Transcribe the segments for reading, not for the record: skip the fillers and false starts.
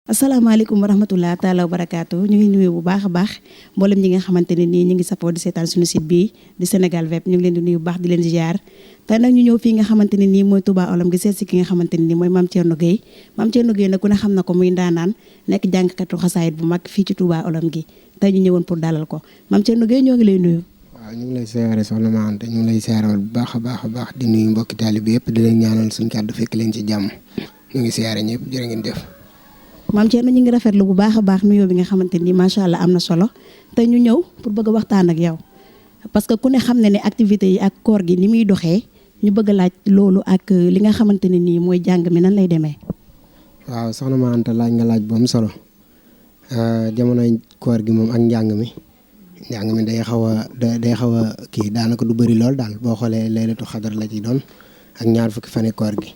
asalaamaaleykum wa rahmatulah taalaa wa barakaatu ñu ngi nuyu bu baax a baax mboolem ñi nga xamante ne nii ñu ngi sapoo di seetaan suñu site bii di Sénégal Web ñu ngi leen di nuyu bu baax di leen ziar tey nag ñu ñëw fii nga xamante ne nii mooy Touba Olom gi seet si ki nga xamante ne nii mooy Mame Thierno Gueye Mame Thierno Gueye nag ku ne xam na ko muy ndaanaan nekk jàngkatu xasaayit bu mag fii ci Touba Olom gi tey ñu ñëwoon pour dalal ko Mame Thierno Gueye ñoo ngi lay nuyu. waaw ñu ngi lay siyaare soxna Ma Anta ñu ngi lay siyaaral bu baax a baax di nuyu mbokki taalibe yëpp di leen ñaanal suñu kàddu fekk leen ci jàmm ñu ngi siyaare ñëpp jërë ngeen def. Mame Thierno ñu ngi rafetlu bu baax a baax nuyoo bi nga xamante ni macha allah am na solo te ñu ñëw pour bëgg a waxtaan ak yow parce que ku ne xam ne ne activités yi ak koor gi ni muy doxee ñu bëgg a laaj loolu ak li nga xamante ne nii mooy jàng mi nan lay demee. waaw soxna Ma Anta laaj nga laaj bu am solo jamonoy koor gi moom ak njàng mi day xaw a kii daanaka du bëri lool daal boo xoolee laylatu xadar la ci doon ak ñaar fukki fani koor gi.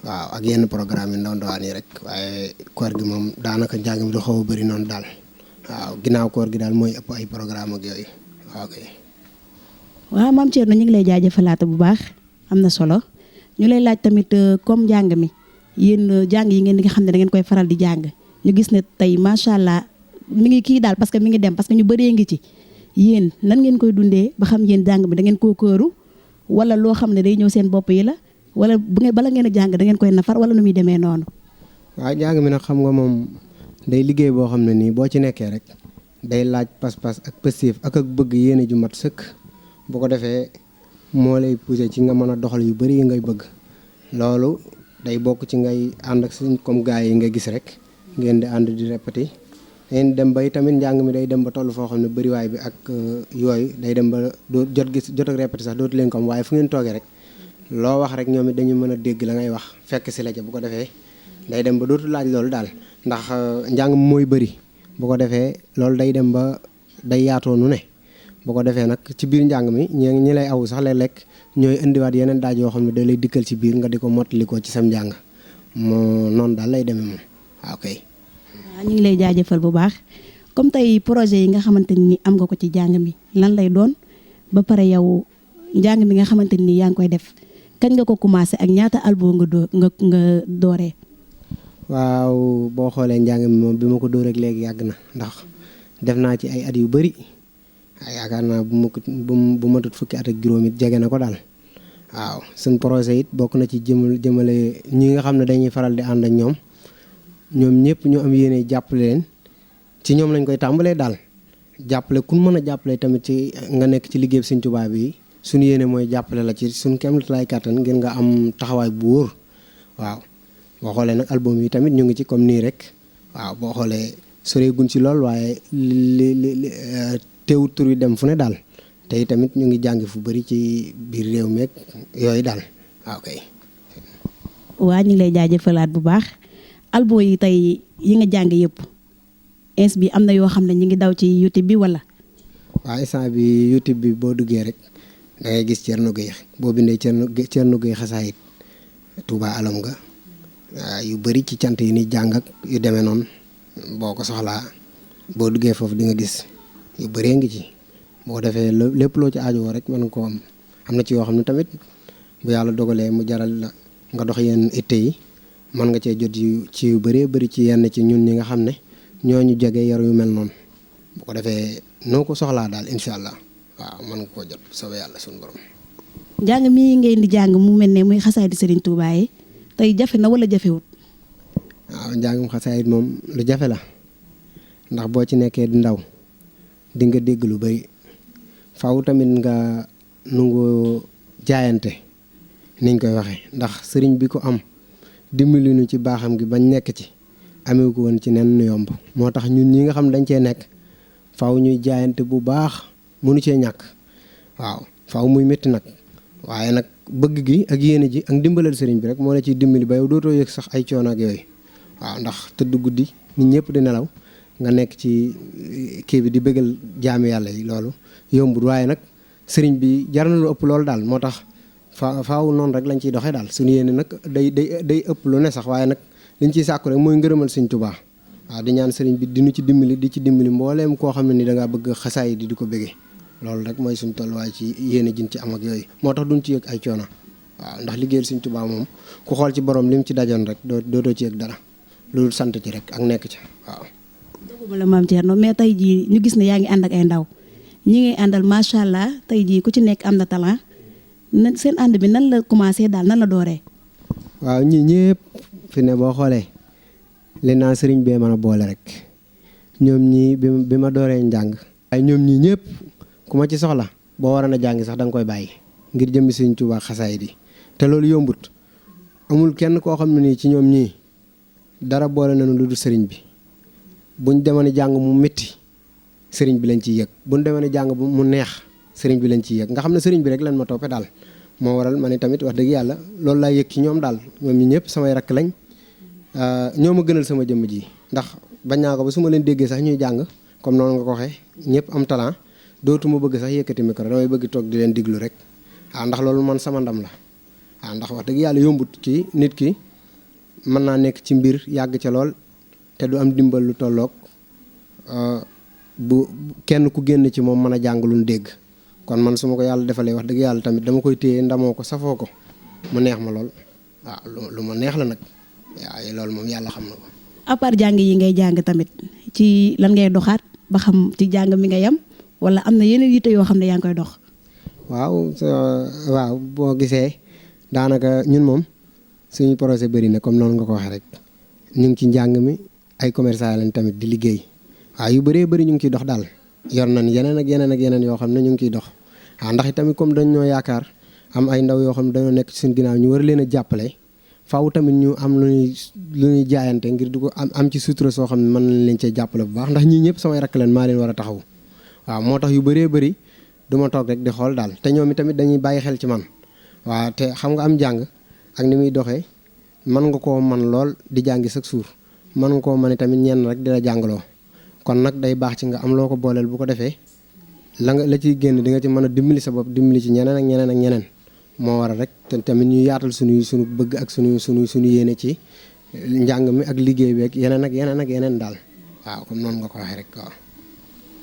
waaw ak yenn programme yi ndawaan yi rek waaye koor gi moom daanaka njàng mi du xaw a bëri noonu daal waaw ginnaaw koor gi daal mooy ëpp ay programme ak yooyu waaw kay. waaw Mame Thierno ñu ngi lay jaajëfalaat bu baax am na solo ñu lay laaj tamit comme njàng mi yéen jàng yi ngeen di nga xam ne da ngeen koy faral di jàng ñu gis ne tey macha allah mi ngi kii daal parce que mi ngi dem parce que ñu bëree ngi ci yéen nan ngeen koy dundee ba xam yéen jàng mi da ngeen koo këru wala loo xam ne day ñëw seen bopp yi la. wala bala ngeen a jàng da ngeen koy nafar wala nu muy demee noonu. waaw jàng mi nag xam nga moom day liggéey boo xam ne nii boo ci nekkee rek day laaj pas-pas ak positif ak bëgg yéene ju mat sëkk bu ko defee moo lay poussé ci nga mën a doxal yu bari yi ngay bëgg loolu day bokk ci ngay ànd ak suñ comme gars yi nga gis rek ngeen di ànd di répété ngeen dem bay tamit njàng mi day dem ba toll foo xam ne bëriwaay bi ak yooyu day dem ba doo jot ak répété sax dootu leen ko am waaye fu ngeen toogee rek. loo wax rek ñoom it dañu mën a dégg la ngay wax fekk si la ca bu ko defee day dem ba dootu laaj loolu daal ndax njàng mooy bëri bu ko defee loolu day dem ba day yaatoo nu ne bu ko defee nag ci biir njàng mi ñi lay aw sax lay lekk ñooy indiwaat yeneen daaj yoo xam ne da lay dikkal ci biir nga di ko mottali ko ci sam njàng moo noonu daal lay demee moom waaw kay. waaw ñu ngi lay jaajëfal bu baax comme tey projet yi nga xamante ni am nga ko ci njàng mi lan lay doon ba pare yow njàng mi nga xamante ni yaa ngi koy def. kañ nga ko commencé ak ñaata album nga dooree. waaw boo xoolee njàng mi moom bi ma ko dóor ak léegi yàgg na ndax def naa ci ay at yu bëri yaakaar naa bu matut fukki at ak juróom it jege na ko daal waaw suñ projet it bokk na ci jëmale ñi nga xam ne dañuy faral di ànd ak ñoom ñëpp ñu am yéene jàppale leen ci ñoom lañ koy tàmbalee daal jàppale kun mën a jàppale tamit ci nga nekk ci liggéey Sëñ Tuubaa bi suñu yéene mooy jàppale la ci suñu kem lay kàttan ngir nga am taxawaay bu wóor waaw boo xoolee nag album yi tamit ñu ngi ci comme nii rek waaw boo xoolee soreeguñ ci lool waaye li teewut tur wi dem fu ne daal te tamit ñu ngi jàng fu bëri ci biir réew meeg yooyu daal waaw kay. waa ñu ngi lay jaajëfalaat bu baax album yi tey yi nga jàng yëpp ins bi am na yoo xam ne ñu ngi daw ci YouTube bi wala. waaw instant bi YouTube bi boo duggee rek. da ngay gis Thierno Gueye boo bindee Thierno Gueye xasaayit Touba Olom ga yu bëri ci cant yi ni jàng ak yu demee noonu boo ko soxlaa boo duggee foofu di nga gis yu bëree ngi ci boo defee lépp loo ci aajowoo rek mën nga koo am na ci yoo xam ne tamit bu yàlla dogalee mu jaral la nga dox yenn itte yi mën nga cee jot ci yu bëree bëri ci yenn ci ñun ñi nga xam ne ñooñu jege yaru yu mel noonu bu ko defee noo ko soxlaa daal incha allah. waaw mën nga koo jot soobee yàlla suñu borom. njàng mii ngeen di jàng mu mel ne muy xasaayid Serigne Touba yi tey jafe na wala jafewut. waaw njàngum xasaayid moom lu jafe la ndax boo ci nekkee di ndaw di nga dégg lu bari faaw tamit nga nungu jaayante niñ koy waxee ndax sëriñ bi ko am dimbali nu ci baaxam gi bañ nekk ci amee ko woon ci nen nu yomb moo tax ñun ñi nga xam dañ cee nekk faaw ñuy jaayante bu baax. mënu cee ñàkk waaw faaw muy métti nag waaye nag bëgg gi ak yéene ji ak dimbalal sëriñ bi rek moo la ciy dimbali ba yow dootoo yëg sax ay coono ak yooyu waaw ndax tëdd guddi nit ñëpp di nelaw nga nekk ci kii bi di bëggal jaami yàlla yi loolu yombul waaye nag sëriñ bi jar na lu ëpp loolu daal moo tax faaw noonu rek lañ ciy doxee daal suñu yéene nag day ëpp lu ne sax waaye nag liñ ciy sàkku rek mooy ngërëmal Sëriñ Tuubaa waaw di ñaan sëriñ bi dinu ci dimbali mbooleem koo xam ne ni dangaa bëgg xasaay di ko bëggee loolu rek mooy suñu tolluwaay ci yéene jin ci am ak yooyu moo tax duñ ci yëg ay coono waaw ndax liggéeyal Sëriñ Tuubaa moom ku xool ci borom lim ci dajoon rek dootoo ci yëg dara loolu sant ci rek ak nekk ci waaw. dëgguma la maam Thierno mais tey jii ñu gis ne yaa ngi ànd ak ay ndaw ñi ngay àndal macha allah tey jii ku ci nekk am na talent seen ànd bi nan la commencé daal nan la dooree. waaw ñi ñëpp fi ne boo xoolee li naa sëriñ bee mën a boole rek ñoom ñii bi ma dooree njàng. waaye ñoom ñii ñëpp ku ma ci soxla boo waroon a jàngi sax da nga koy bàyyi ngir jëmmi Sëriñ Tuubaa xasaay di te loolu yombut amul kenn koo xam ne nii ci ñoom ñii dara boole nañu lu dul sëriñ bi buñ demoon jàng mu métti sëriñ bi lañ ciy yëg buñ demoon jàng mu neex sëriñ bi lañ ciy yëg nga xam ne sëriñ bi rek lan ma toppee daal moo waral ma ne tamit wax dëgg yàlla loolu laa yëg ci ñoom daal ñoom ñi ñëpp samay rakk lañ ñoo ma gënal sama jëmm ji ndax bañ naa ko ba su ma leen déggee sax ñuy jàng comme noonu nga ko waxee ñëpp am talent dootuma bëgg sax yëkkati micro damay bëgg toog di leen diglu rek waaw ndax loolu man sama ndam la waaw ndax wax dëgg yàlla yombut ci nit ki mën naa nekk ci mbir yàgg ca lool te du am dimbal lu tolloog bu kenn ku génn ci moom mën a jàng lu dégg kon man su ma ko yàlla defalee wax dëgg yàlla tamit dama koy téye ndamoo ko safoo ko mu neex ma lool waaw lu ma neex la nag waaw loolu moom yàlla xam na ko. à part jàng yi ngay jàng tamit ci lan ngay doxaat ba xam ci jàng mi nga yem wala am na yeneen yitte yoo xam ne yaa ngi koy dox. waaw boo gisee daanaka ñun moom suñu projet bëri na comme noonu nga ko waxee rek ñu ngi ci njàng mi ay commerçant lañ tamit di liggéey waaw yu bëree bëri ñu ngi ciy dox daal yor nañ yeneen ak yeneen ak yeneen yoo xam ne ñu ngi ciy dox waaw ndax tamit comme dañ ñoo yaakaar am ay ndaw yoo xam ne dañoo nekk ci suñu ginnaaw ñu war leen a jàppale faaw tamit ñu am lu ñuy jaayante ngir di ko am ci sutura soo xam ne mën nañ leen cee jàppale bu baax ndax ñii ñëpp samay rakk leen maa leen war a taxaw waaw moo tax yu bëree bëri du ma toog rek di xool daal te ñoom tamit dañuy bàyyi xel ci man waaw te xam nga am jàng ak ni muy doxee mën nga koo man lool di jàngi chaque jour mën nga koo mën tamit ñenn rek di la jàngaloo kon nag day baax ci nga am loo ko booleel bu ko defee la ciy génn di nga ci mën a dimbali sa bopp dimbali ci ñeneen ak ñeneen ak ñeneen moo waral rek te tamit ñu yaatal suñu bëgg ak suñu yéene ci njàng mi ak liggéey bi ak yeneen daal waaw comme noonu nga ko waxee rek waaw.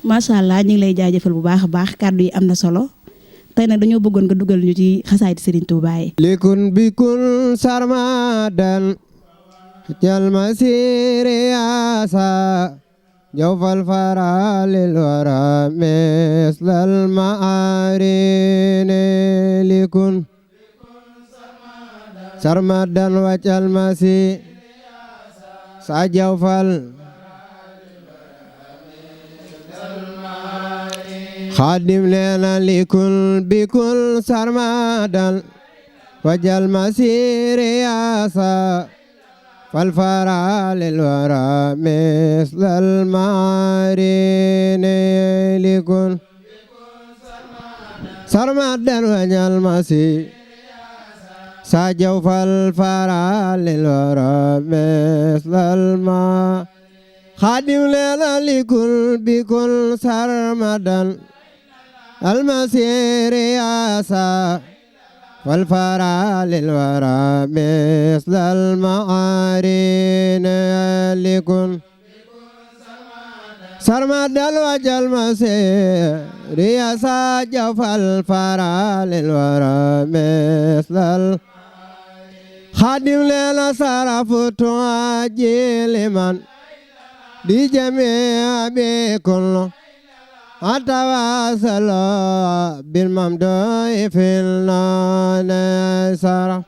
macha allah ñu ngi lay jaajëfal bu baax a baax kàddu yi am na solo tey nag dañoo bëggoon nga dugal ñu ci xasaayid Serigne Touba yi. likun bikun sarmadan jal masiri asa jawfal fara lil wara mislal ma'arine likun sarmadan wajal masi sa jawfal xaadim leena likun bikun sarmadan wajal masiri asa فالفرع للورى مثل المعارين لكن سرمدا وجل مسيح ساجوا فالفرع للورى مثل الماء خادم لنا لكل بكل سرمدا المسير ياسا والفرع للورى مثل المعارين لكن سرمد الوجه المسير ياسا جوف الفرع للورى مثل خادم لنا صرف تواجي لمن دي جميع بكل أتواصل بالممدوح في النصر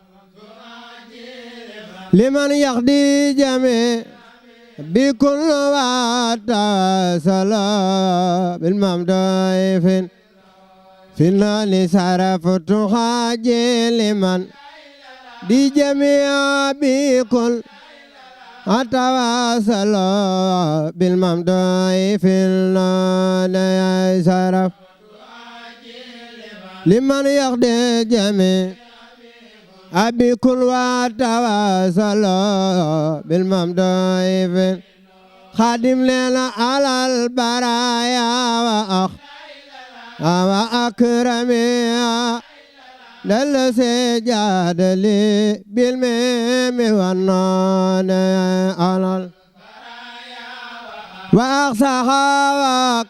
لمن يقضي جميع بكل أتواصل بالممدوح في النصر فتحاجي لمن دي جميع بكل أتواصل بالممدوح في النصر لمن يقضي جميع أبي كل وتواصل بالممدوح في خادم لنا على البرايا وأكرمها دل سجاد لي بالميم والنون على وأقصاها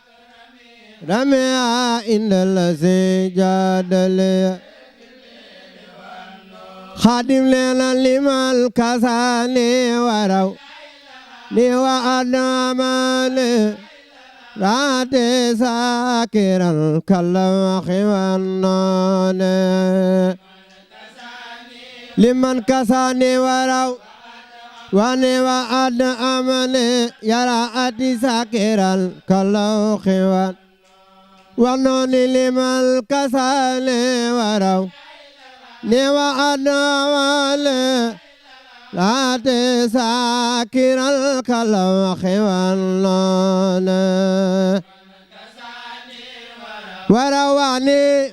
رميها إن السجاد لي خادم لنا لما الكساني ورو ni wa adamale raate sakiral kalam khiwanone liman kasani waraw wane wa adamale yara ati sakiral kalam khiwan wanoni liman kasani waraw ni wa adamale raate sakiral kalam khiwanone warawani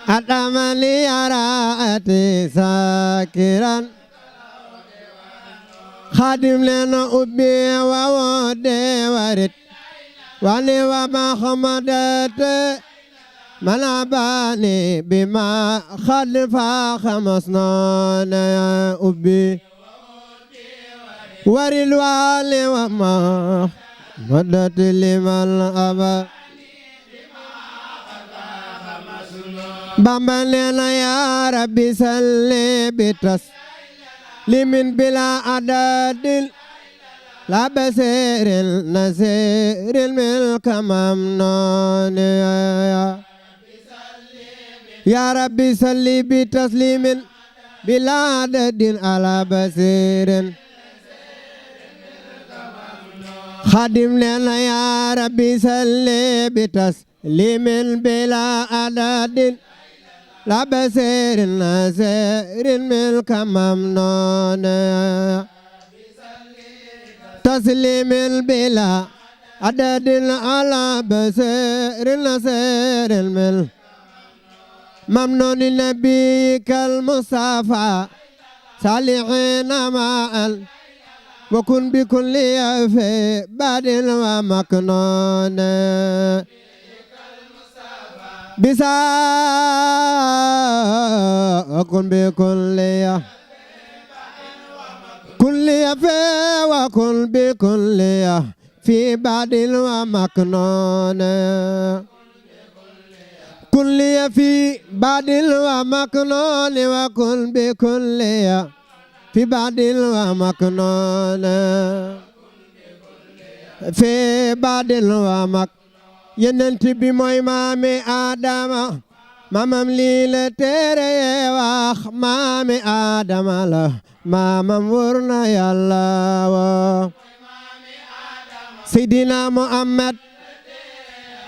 adamali araati sakiran khadim lena ubbi wa wode warit wani wa mahamadat manabani bima khadfa khamasnana ubbi waril wali wa ma madat liman aba Bamba neena ya rabbi salli bitas limin bila adadil la basiril nasiril milka mamnun ya rabbi salli bitaslimin bila adadil ala basirin khadim neena ya rabbi salli bitaslimin bila adadil la basirin nasirin milka mamnun taslimin bila adadin ala basirin nasirin milka mamnun nabiyikal mustafa salihina ma'al wa kun bi kulli fi badin wa maknun bisa kun bi kulliya fe wa kun bi kulliya fi badil wa maknun kulliya fi badil wa maknun wa kun bi kulliya fi badil wa maknun fi badil wa maknun yenent bi mooy maami Adama mamam lii la tere wax maami Adama la mamam wóor na Yàlla wa Seydina Muhammad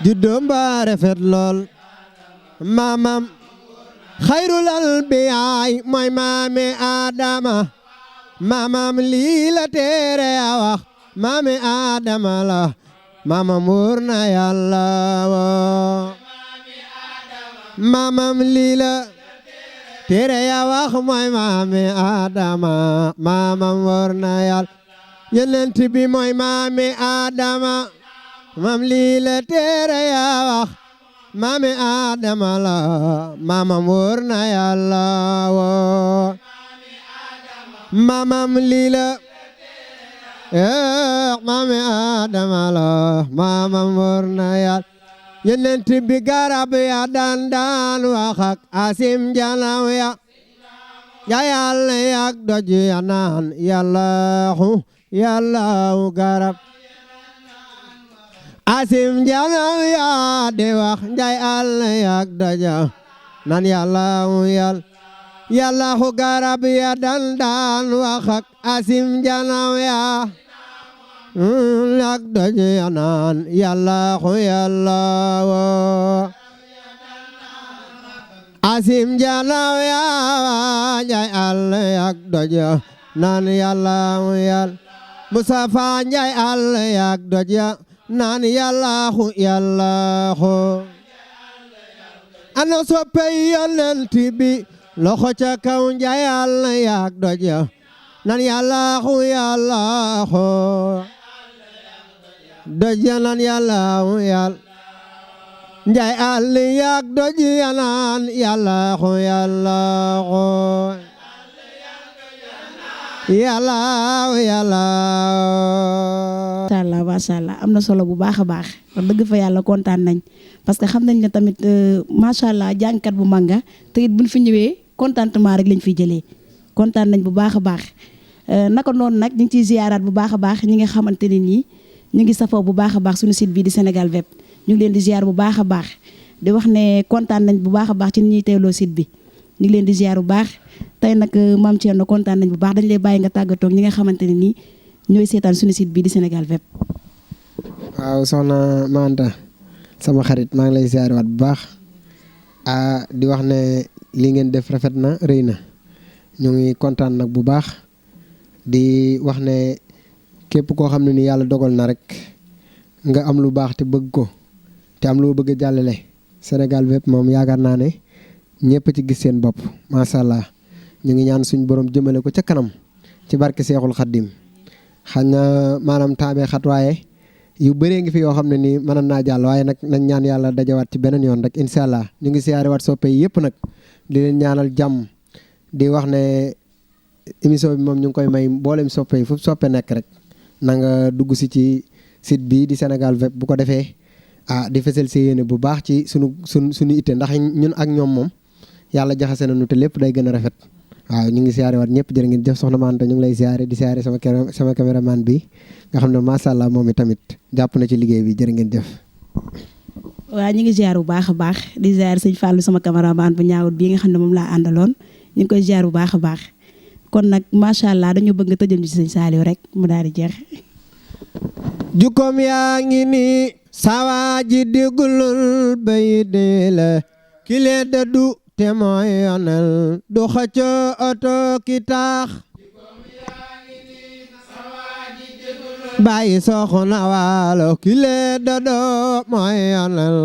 juddoom ba rafet lool mamam xayrul anbiyaay mooy maami Adama mamam lii la tere wax maami Adama la mamam wóor na Yàlla wa mamam lii la tere ya wax mooy maami Adama mamam wóor na Yàlla yenent bi mooy maami Adama mamam lii la tere ya wax maami Adama la mamam wóor na Yàlla wa mamam lii la maami Adama la mamam wóor na Yàlla yenent bi garab ya daan wax ak asim jalaw ya Yàlla yak doj ya naan Yàllahu garab asim jalaw ya de wax Yàlla yak doj ya naan Yàllahu garab ya daan wax ak asim jalaw ya yak doj ya naan Yàllahu asim jalaw ya Yàlla yak doj ya naan Yàllahu Mustafa Njaay Yàlla yak doj ya naan Yàllahu ana soppe Yonent bi loxo ca kaw Njaay Yàlla yak doj ya naan Yàllahu doj ya naan Yàllahu Njaay Yàlla yak doj ya naan Yàllahu macha allah am na solo bu baax a baax wax dëgg fa Yàlla kontaan nañ parce que xam nañ ne tamit macha allah jàngkat bu mag nga te it buñ fi ñëwee contentement rek lañ fiy jëlee kontaan nañ bu baax a baax naka noonu nag ñu ngi ciy ziaraat bu baax a baax ñi nga xamante ne nii ñu ngi safoo bu baax a baax suñu site bii di Sénégal Web ñu ngi leen di ziar bu baax a baax di wax ne kontaan nañ bu baax a baax ci ni ñuy teewloo site bi ñu ngi leen di ziar bu baax tey nag Mame Thierno kontaan nañ bu baax dañ lay bàyyi nga tàggatoo ak ñi nga xamante ne nii ñooy seetaan suñu site bii di Sénégal Web. waaw soxna Manta sama xarit maa ngi lay ziar waat bu baax di wax ne li ngeen def rafet na rëy na ñu ngi kontaan nag bu baax di wax ne képp koo xam ne ni yàlla dogal na rek nga am lu baax te bëgg ko te am loo bëgg a jàllale Sénégal Web moom yaakaar naa ne ñëpp ci gis seen bopp macha allah ñu ngi ñaan suñu borom jëmale ko ca kanam ci barke Seexul Xaddim xañ na maanaam taabee xat waaye yu bëree ngi fi yoo xam ne nii mën naa jàll waaye nag nañ ñaan yàlla dajawaat ci beneen yoon rek incha allah ñu ngi siyaare waat soppe yi yëpp nag di leen ñaanal jàmm di wax ne émission bi moom ñu ngi koy may mboolem soppe yi fu soppe nekk rek na nga dugg si ci site bii di Sénégal Web bu ko defee di fesal si yéene bu baax ci suñu itte ndax ñun ak ñoom moom yàlla jaxase nañu te lépp day gën a rafet waaw ñu ngi siyaare waat ñëpp jërë ngeen jëf soxna Mante ñu ngi lay siyaare di siyaare sama caméraman bi nga xam ne macha allah moom tamit jàpp na ci liggéey bi jërë ngeen jëf. waaw ñu ngi ziar bu baax a baax di ziar sëñ Fallou sama caméraman bu ñaawut bii nga xam ne moom laa àndaloon ñu ngi koy ziar bu baax a baax kon nag macha allah dañu bëgg nga tëjal ñu ci sëñ Saliou rek mu daal di jeex. jukkoom yaa ngi nii sawa ji déggulul bay dee la ki lee dëddu te mooy yonal du xëccoo oto ki taax bàyyi soxna waalo ki lee dëddoo mooy yonal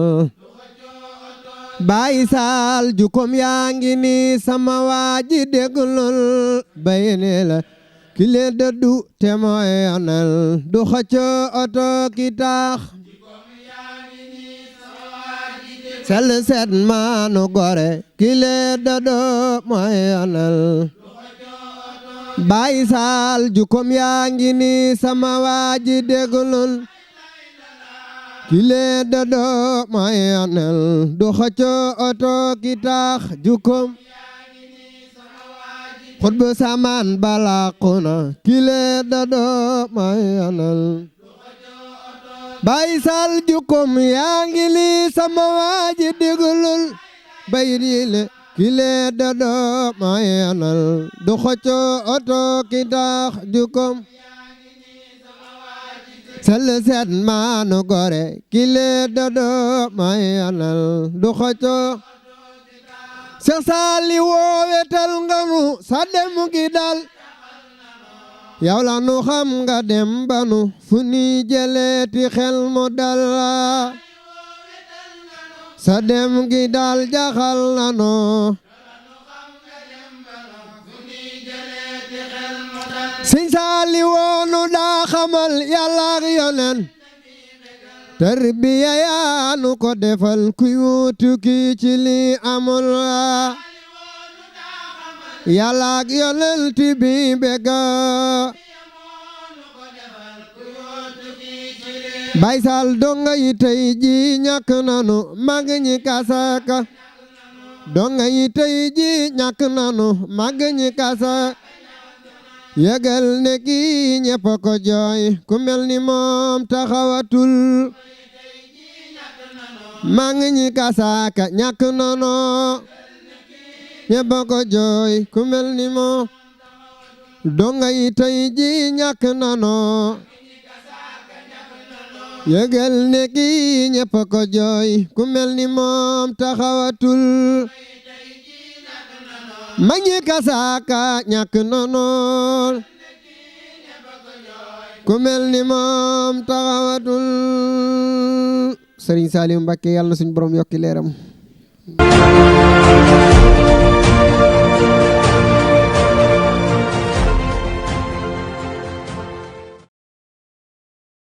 bàyyi saal jukkoom yaa ngi nii sama waa ji déggulul bay dee la ki lee dëddu te mooy yonal du xëccoo oto ki taax sel set maanu gore kile dodo mooy yonal Baay Saal jukom yaa ngi ni sama waaji déggulul kile dodo mooy yonal du xëcco oto ki tax jukom xutbu samaan balaquna kile dodo mooy yonal Baay Saal jukom yaa ngi li sama waaji déggulul bayit yi le kile dodo mooy yonal du xëcco oto ki tax jukom sel set maanu gore kile dodo mooy yonal du xëcco Seex Saali woowetal nga nu sa dem gi dal yow la nu xam nga dem banu fu ni jëleeti xel mu dal sa dem gi dal jaxal na noo Sëñ Saali woonu daa xamal Yàlla ak yonen tarbiya yaa nu ko defal kuy wuutu ki ci li amul Yàlla ak yonent bi bega Baay Saal donga yi tey ji ñàkk nanu mag ñi kasaka donga yi tey ji ñàkk nanu mag ñi kasaka yëgal ne kii ñépp ko jooy ku mel ni moom taxawatul mag ñi kasaka ñàkk nanu ñépp ko jooy ku mel ni moom donga yi tey ji ñàkk nanu yëgal ne kii ñépp ko jooy ku mel ni moom taxawatul mag ñi kasaaka ñàkk nonool ku mel ni moom taxawatul Sëriñ Saaliw Mbàkke yàlla na suñu borom yokki leeram